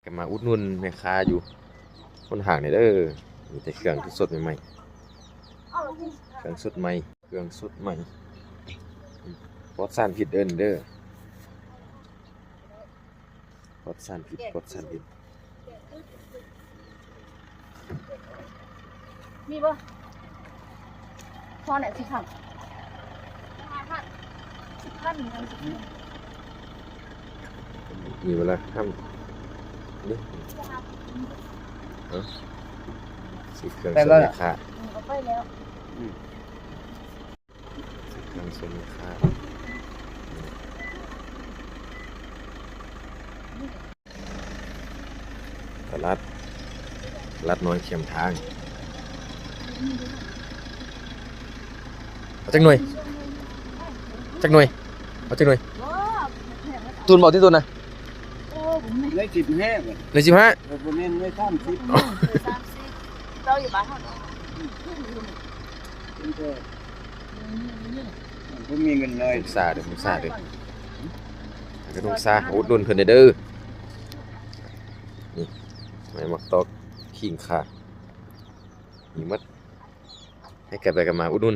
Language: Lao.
ກໍມາອຸດໜູນແມ່ຄ້າຢູ່ຫົນທາງນີ້ເດີ ມີແຕ່ເຄື່ອງສົດໆໃໝ່ໆ ເຄື່ອງສົດໃໝ່ ເຄື່ອງສົດໃໝ່ ປອດສານພິດເດີ ປອດສານພິດ ປອດສານພິດ. ມີບໍ່? ພໍແຫຼະ ສິບພັນ ຫ້າພັນ ສິບພັນ ມີບໍ່ລະ? ຫ້າມນີ້ ເອົາ ຊື້ເຄື່ອງ ໄປແລ້ວ ໃສ່ແມ່ຄ້າ ອືມ ເອົາໄປແລ້ວ ອືມ. ເຄື່ອງໃຊ້ມີຄ່າ ຕະຫຼາດ ຕະຫຼາດນ້ອຍແຄມທາງ ເອົາຈັກໜ່ວຍ? ຈັກໜ່ວຍ? ເອົາຈັກໜ່ວຍ? ຕູນບອກຕິຕູນນະ ໄດ້ສິບຫ້າ ໄດ້ສິບຫ້າ ບໍ່ແມ່ນ ໄດ້ສາມສິບ ສາມສິບ ເຈົ້າຢູ່ບ້ານເຮົາເນາະ ບໍ່ມີເງິນໜ້ອຍ ຫົງສາເດີ ຫົງສາເດີ ກະຫົງສາ ອຸດໜູນເພິ່ນແດ່ເດີ ນີ້ ໄມ້ໝາກຕອກ ຂີງຂ່າ ມີໝົດ ໃຫ້ກັນໄປກັນມາອຸດໜູນ